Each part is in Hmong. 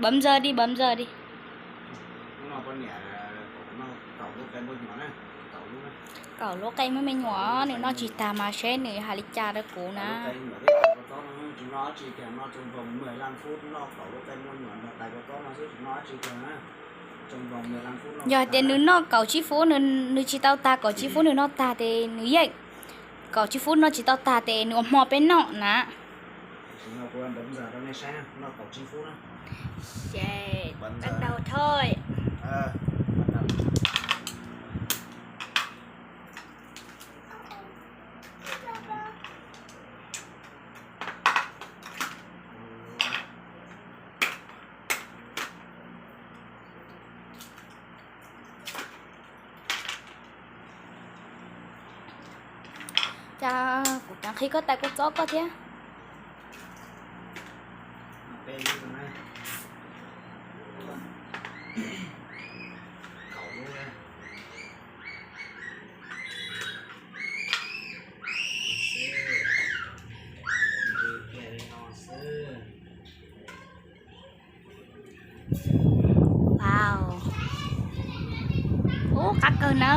Bấm giờ đi, bấm giờ đi. Kaum lub qe muaj me nyuam, nws noj tsis tag mas seb nws hais li cas rau kuv na. Yog tias nws noj kaum tsib fub, nws tsis tau tag kaum tsib fub nws noj tag ces nws yeej, kaum tsib fub noj tsis tau tag ces nws ua hmo peb noj na. Cas kuv rov qhib koj tais kua txob koj thiab. Wow. Ub, qab kawg na.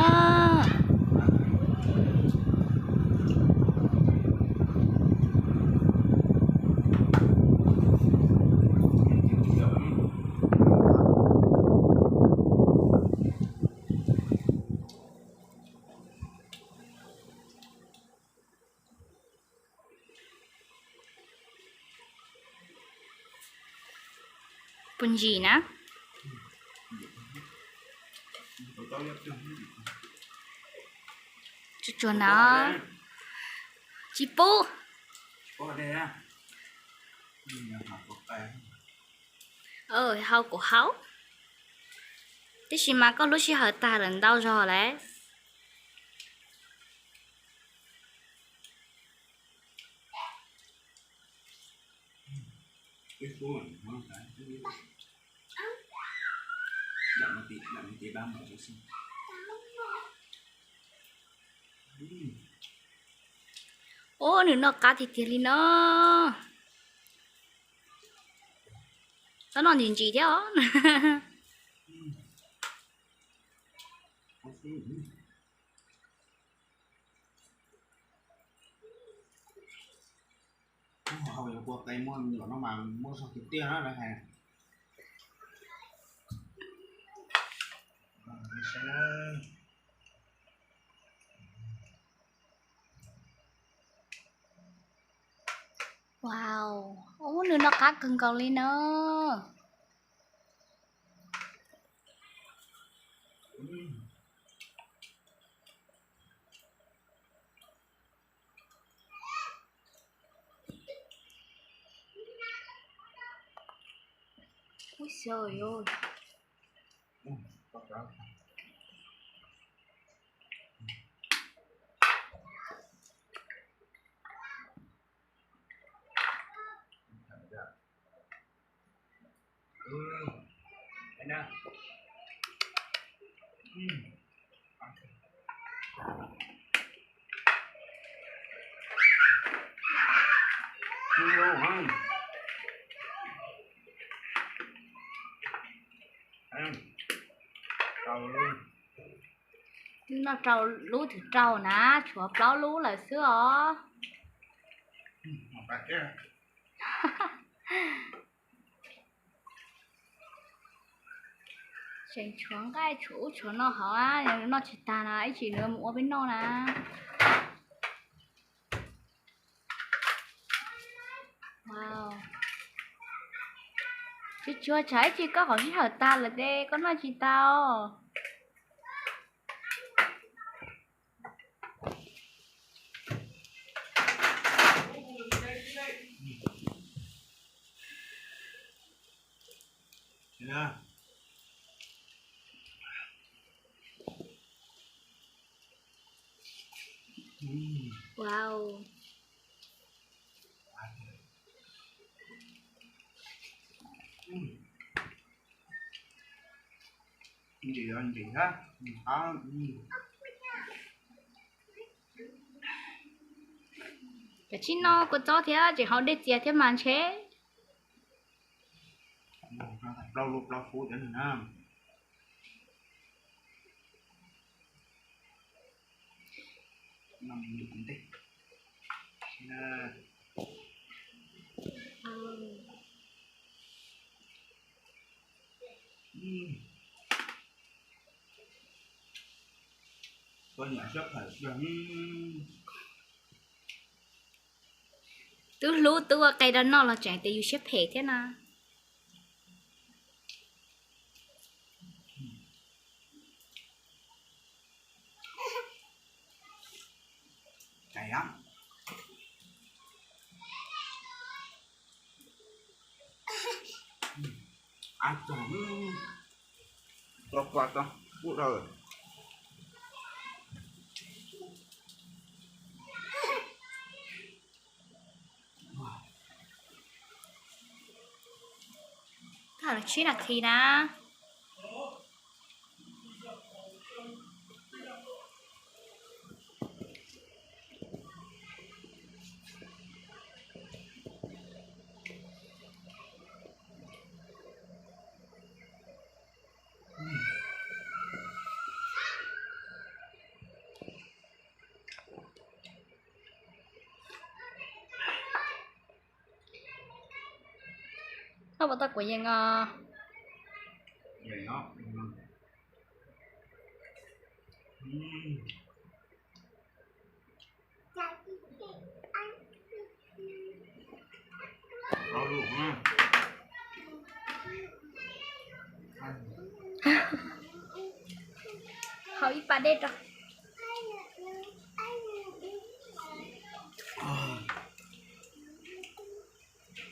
Puas ntsim na? Tsuag tsuag na. Tsis pub. Hau kuv hau. Tiam sis mas koj lub sij hawm tag lawm ntau zog lawm. Ub, nws noj qab tiag tiag li no. Txhob noj ntsim ntsim thiab os. Hau yuav kua qe muaj nyuam no mas muaj zog tiag tiag na lawv hais. Wow, ub, nws noj qab kawg nkaus li na. Ui giời ơi. Noj rau lub twg rau na, tshuav plaub lub lawm xwb os. Tseem tshuav nqaij tshuav ub tshuav no hauv, noj tsis tag na, ib tsam nws mus ua peb noj na. Tsuag tsuag tsam ib tsam koj qhov sij hawm tag lawm ces koj noj tsis tau. Wow. Kav tsij noj kua txob thiab tseem haus dej txias thiab mas ntshe. Plaub lub plaub kub cov nws na. Twb hlub twb ua qe rau noj los tseem tias yus siab phem thiab no. Thawj tsib nas this na. Noj puas tau kuv yees os. Haus ib pas dej rau.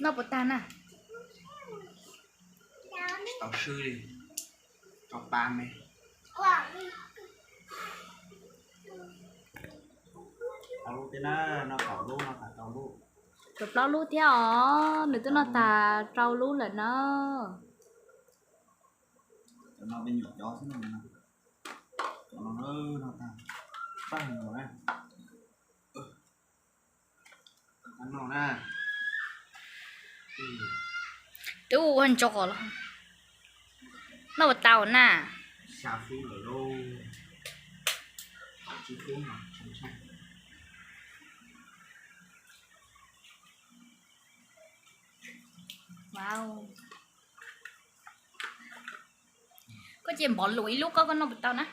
Noj puas tag na? Tsis tau swb li, tau pa me. Plaub lub thiab na, noj plaub lub, noj tag rau lub. Plaub lub thiab os, nws twb noj tag rau lub lawm na. Cov no me nyuam cov xwb no, cov no noj tag, tag no na. Twb ua ntso los noj puas tau na? Koj cia npov lus ib lub koj, koj noj puas tau na?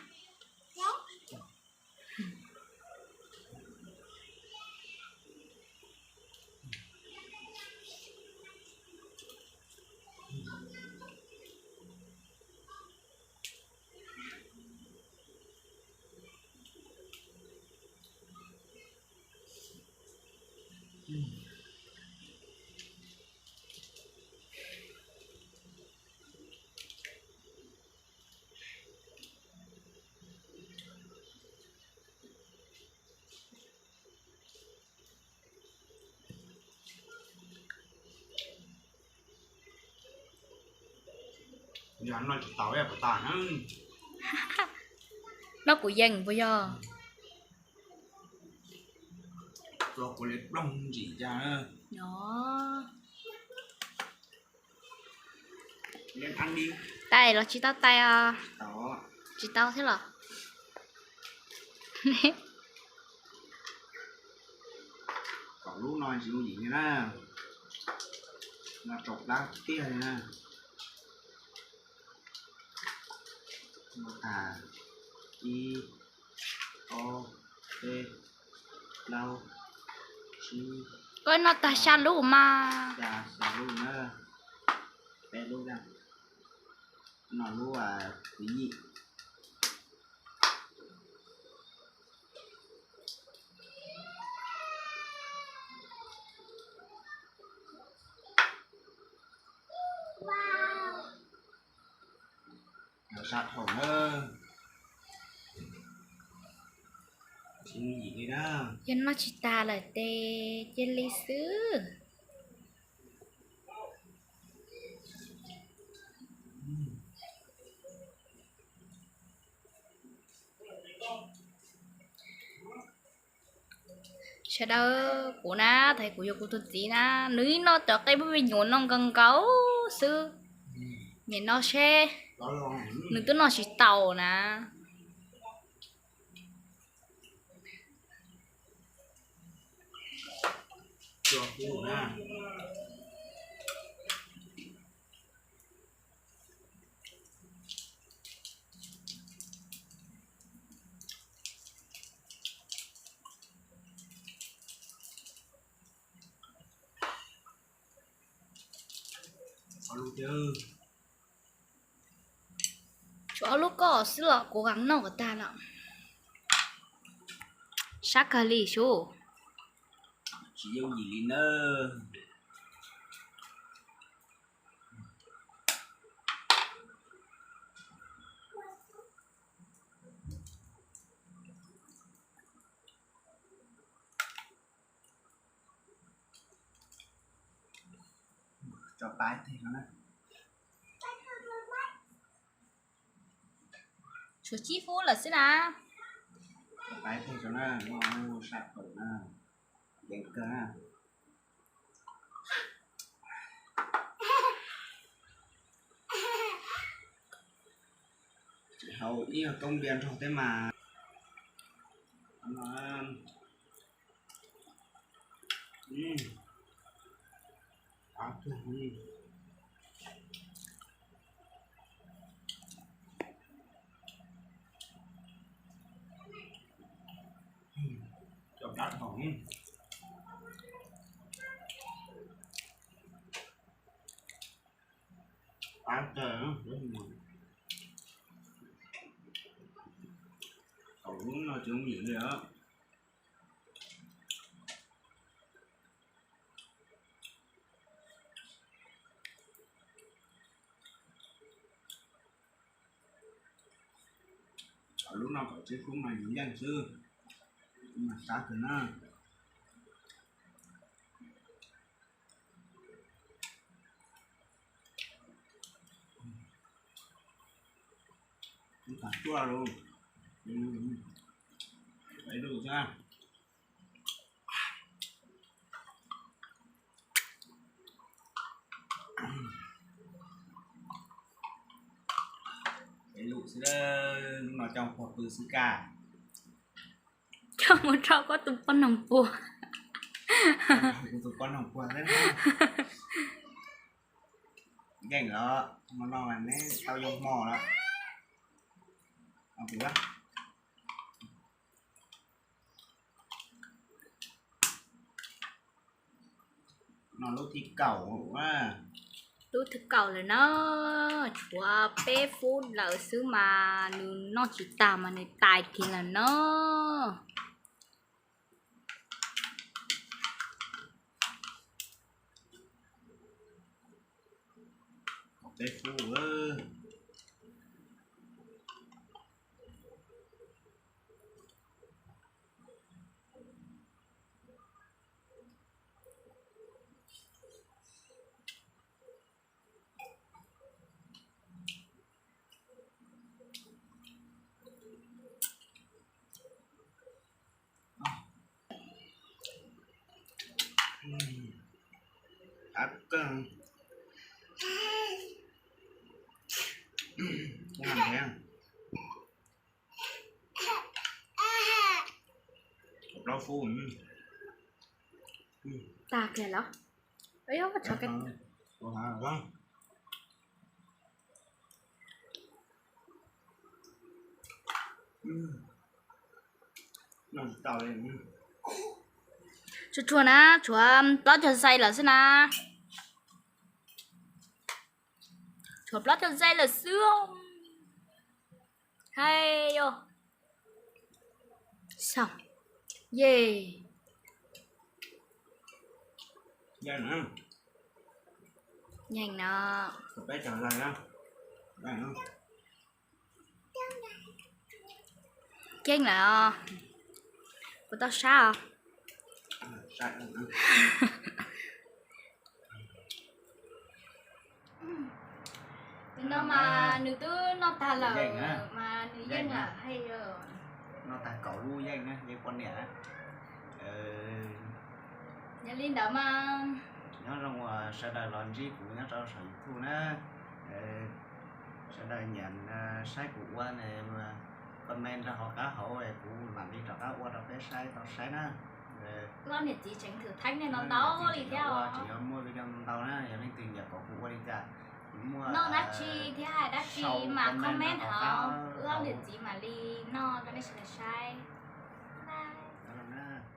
Noj kuv yees puas yog? Tais los tsis tau tais os? Tsis tau thiab los? Kom lub no tsis ua yim na, no tsaus plab tiag li na. Noj tag ib, ob, peb, plaub, tsib, koj noj tag xya lub mas. Xya lub na, peb lub na, no lub thib yim. Sab dhau na. Yog noj tsis tas lawm ces cia li xwb. Sawv daws, kuv na, thaum kuv yuav kuv tus txiv na, nws noj cov qe pub me nyuam no nkaus nkaus xwb. Nim no seb nws twb noj tsis tau na. Tshuav ob lub koj xwb los kuv qas noj kom tag lawm. Sab kawg li sub. Tsis yooj yim li nawb. Tshuav tsib fub lawm xwb na. Sab pawg na, yeej kawg na. Tsis haus ib koob npias nrog thiab mas. Cov dab hau. Qab kawg. Thaum lub no tsis yooj yim li os. Lub no kom tsib fub mas yus yeej xwb, mas sab kawg na. Tag cuaj lawm. Ib lub xwb. Ib lub xwb, lub no coj puag pw xwb kaj. Coj mus rau koj tus poj noog puag. Kuv tus poj noog puag xwb. Yeej los no no mas neb tau yoo hmo lawm. No lub thib kaum. Lub thib kaum lawm na, tshuav peb fub lawm xwb mas nws noj tsis tag mas nws tais kiag lawm na. Peb fub. Qab kawg. Plaub fub. Tag kiag los? Tsuag tsuag na, tshuav plaub caug xais lawm xwb na. Tshuav plaub caug xais lawm xwb. Hais yog xav ye. Yeej no. Yeej lawm os. Puas tau sab os? Tus no mas nws twb noj tag lawm mas nws yeej lawm. Noj tag kaum lub yeej na, yeej poj niam na. Yog li ntawd mas nyob zoo uas sawv daws los ntsib kuv nyob rau saum YouTube na. Ntawm nyiam saib kuv ua ne, comment rau hauv qab hauv kuv mam li rov qab ua rau peb saib tau saib na. Ob niam txiv tseem thử thách nej no ntau li thiab. Tseem yuav muaj video ntau na, yog leej twg nyiam kom kuv ua li cas, noj dab tsi thiab hais dab tsi mas comment hauv, wb ob niam txiv mam li noj rau nej sawv daws saib. Bye.